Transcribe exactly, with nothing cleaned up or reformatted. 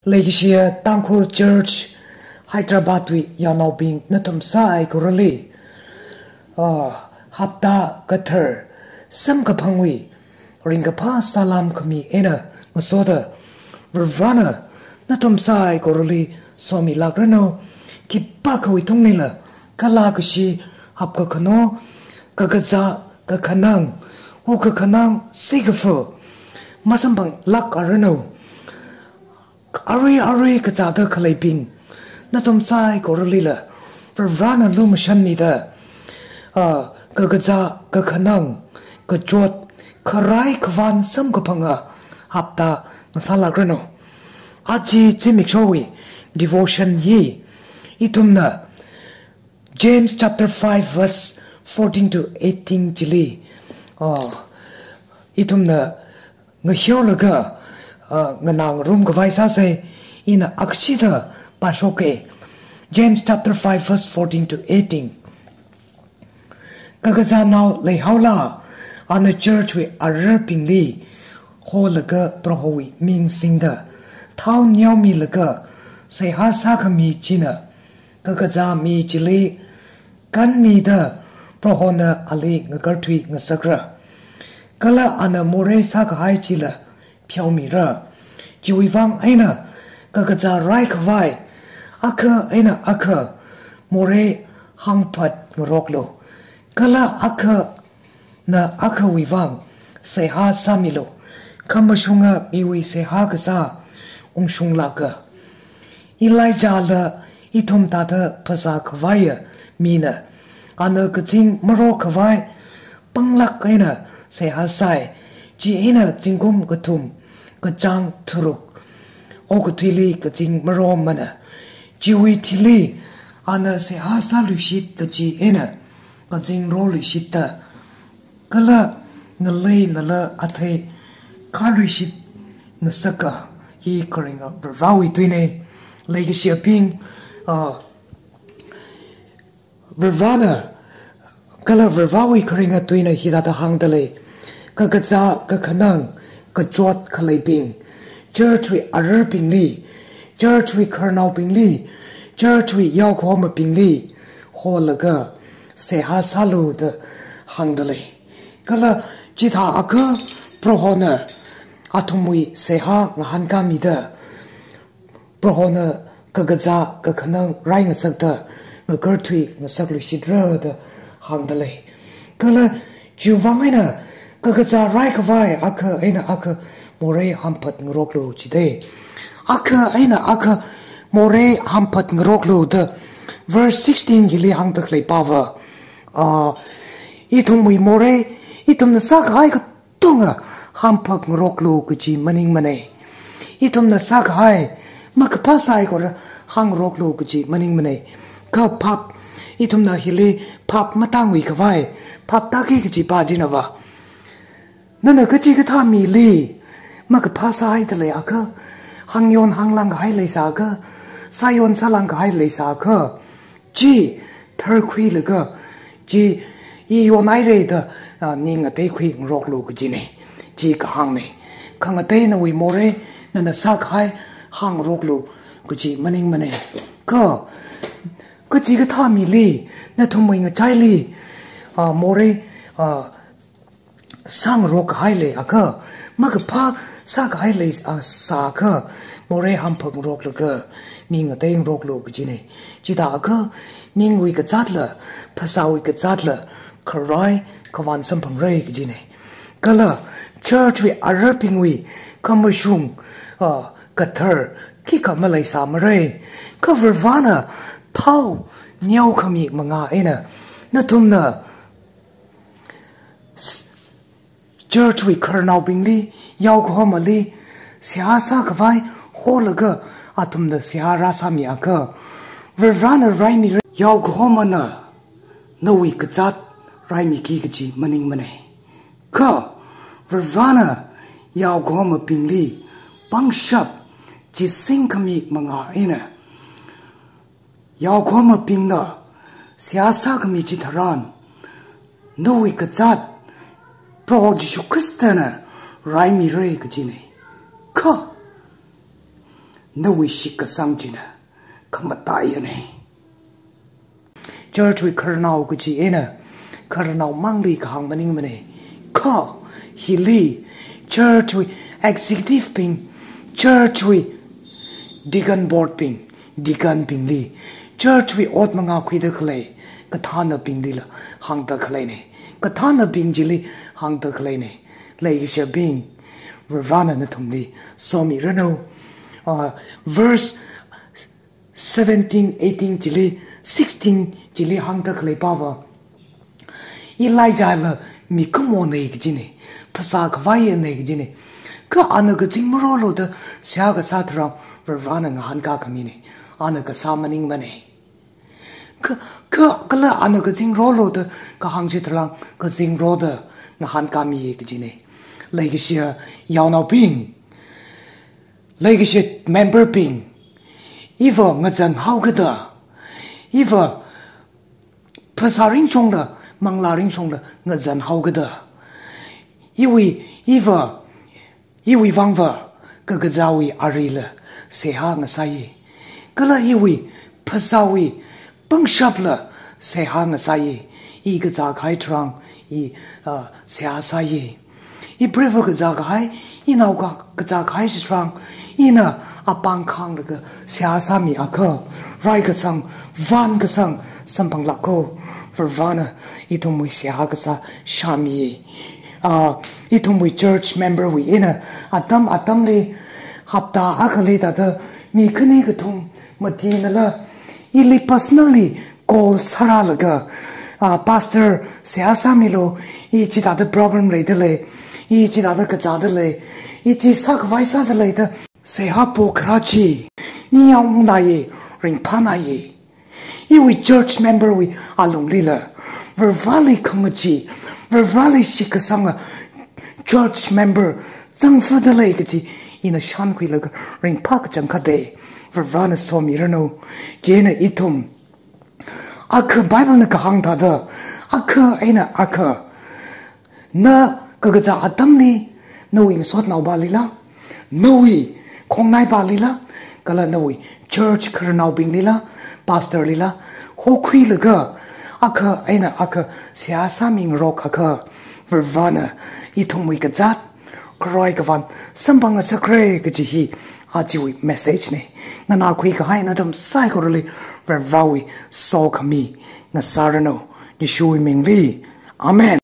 Leikashiya Tangkhul Church Hyderabad wui yaonaobing nathum saikorali, ah, hapta kathar samkaphangwui ringkaphā salam khami eina ngasoda, Varivarana nathum saikorali somilākranu. Khipākhawui tungli la kala kashi, hapkakhano, kakazā, kakhanang, wukkakhanang, sikafa masamphanglākaranu. Arui arui kazāda khaleibing nathum saikorali la Varivarana lumashanmida, ah, kakazā, kakhanang, kachot, kharai khavān samkaphanga hapta ngasālākranu. Aja zimikshowui devotion hi ithumna James chapter five verse fourteen to eighteen chili, ah, ithumna ngahiolaga, ah, nganāngarumkhavai sāsa. Ina akhashida pāshoka. James chapter five verse fourteen to eighteen. Kakazānao leihaola, ana church wui ararbingli holaga Prohowui ming singda, thao neomilaga seihā sākhami china kakazā mi chili kanmida Prohona ali ngakarthui ngasakra. Kala ana morei sākahai chila pheomira. Chiwui vang eina kakazā raikhavai akha eina akha morei hāngphatngaroklu. Kala akhana akhawui vang seihā sāmilu. Khamashunga miwui seihā kasā ungshunglāka. Elijahla ithum thāda phasā khavaiya mina. Ana kazing marokhavai panglāk eina seihā sāi. Chieina zingkum kathum kachāng tharuk okathuili kazing maromana. Chiwui thili ana seihā sāluishit kaji eina kazing roluishitta, kala ngaleina la athei khaluishit ngasaka. Hi kharinga Varivarawui tuina. Leikashiyabing, ah, Varivarana, kala Varivarawui kharinga tuina hithāda hāngdalei: Kakazā, kakhanang, kachot khaleibing, church wui ararbingli, church wui khararnaobingli, church wui yaokahomabingli holaga seihā sālu da hāngdalei. Kala chithākha Prohona athumwui seihā ngahānkāmida, Prohona kakazā, kakhanang raingasakta ngakarthui ngasakluishitra da hāngdalei. Kala chiwui vang eina kakazā raikhavai akha eina akha morei hāngphatngaroklu jidalei. Akha eina akha morei hāngphatngaroklu da verse sixteen hili hāngda khalei pava, ah, ithumwui morei, ithumna sākahai katonga hāngphatngaroklu kaji maningmana. Ithumna sākahai makaphā saikora hāngngaroklu kaji maningmana. Kha phap, ithumna hili phap matangwui khavai, phap tāki kaji pā chinava, nana kachikathā mili makaphā sāhaida leiakha, hāngyon hānglāngkahai leisāakha, sāyon sālāngkahai leisāakha, chi tharkhuilaga, chi i yonhaira da, ah, ning ngateikhuingaroklu kajina. Chi kahāngna. Khangatei nawui morei, nana sākahai hāngngaroklu kaji maningmana. Kha kachikathā mili, nathumwui ngachaili, ah, morei, ah, sāngarok kahai leiakha, makaphā sākahai lei, ah, sāakha, morei hāngphatngaroklaga ning ngateingaroklu kajina. Chithāakha ningwui kazatla, phasāwui kazatla kharai khavān samphangra kajina. Kala church wui ararbingwui khamashung, ah, kathar khikha maleisāmara. Kha Varivarana thao neokhami manga eina nathumna church wui khararnaobingli, yaokahomali seihā sākhavai holaga athumna seihā rāsāmiakha, Varivarana raimira. Yaokahomana nawui kazat raimiki kaji maningmana. Kha Varivarana yaokahomabingli pangshap chisingkhami manga eina, yaokahomabingna seihā sākhami chitharan, nawui kazat Proho Jishu Khristana raimira kajina. Kha Nawui shitkasang china khamataiyana. Church wui khararnao kaji eina khararnao mangli kahāng maningmana. Kha hili church wui executive bing, church wui deacon board bing, deacon bingli, church wui ot mangā khuida khalei kathānabinglila hāngda khaleina. Kathānabing chili hāngda khaleina. Leikashibing, Varivarana nathumli somiranu. Uh, verse seventeen, eighteen chili, sixteen chili hāngda khalei pava, Elijahla mikumona kajina, phasā khavaina kajina. Kha ana kazing marolu da seihā kasā tharan Varivarana ngahānkā khamina. Ana kasā maningmana. Kha, kha, kala ana kazing rolu da kahāng chitharan kazing ro da ngahānkāmi kajina. Leikashiya yaonaobing, leikashi member bing, iva ngazan haokada, iva phasā ringshongla, manglā ringshongla ngazan haokada, iwui, iva, iwui vangva kakazāwui arila seihā ngasāya. Kala iwui phasāwui pangshapla seihā ngasāya. I kazā kahai tharan i, uh, seihā sāya. I preivā kazā kahai, inao ka-, kazā kahai tharan ina apāng khānglaga seihā sāmiakha, rai kasang, van kasang samphanglāka. Varivarana ithumwui seihā kasā shāmi. Ah, ithumwui church member wui eina atam atamli hapta akhali thāda mi khani kathum matinala ili personally call sārālaga, ah, Pastor, seihā sāmilu, i chithāda problem leidalei, i chithāda kazādalei, i chi sākhavai sādalei da seihā pokharā chi, ningyāng ungnaye, ringphānaye. Iwui church member wui alunglila Varivarali khangachee, Varivarali shitkasanga church member zangfadalei kaji ina shānkhuilaga ringphā kachangkhatda Varivarana somiranu. Chieina ithum akha Bible na kahāng thāda, akha eina akha, na kakazā atamli, nawui ngasotnaopālila, nawui khongnaipālila, kala nawui church khararnaobinglila, pastor lila hokhuilaga, akha eina akha seihā sāmingarokhakha, Varivarana ithumwui kazāt kharoi kavan samphang ngasakra kaji hi ajawui message na. Nganākhui kahai nathum saikorali Varivarawui sokhami ngasāranu. Jishuwui mingli. Amen.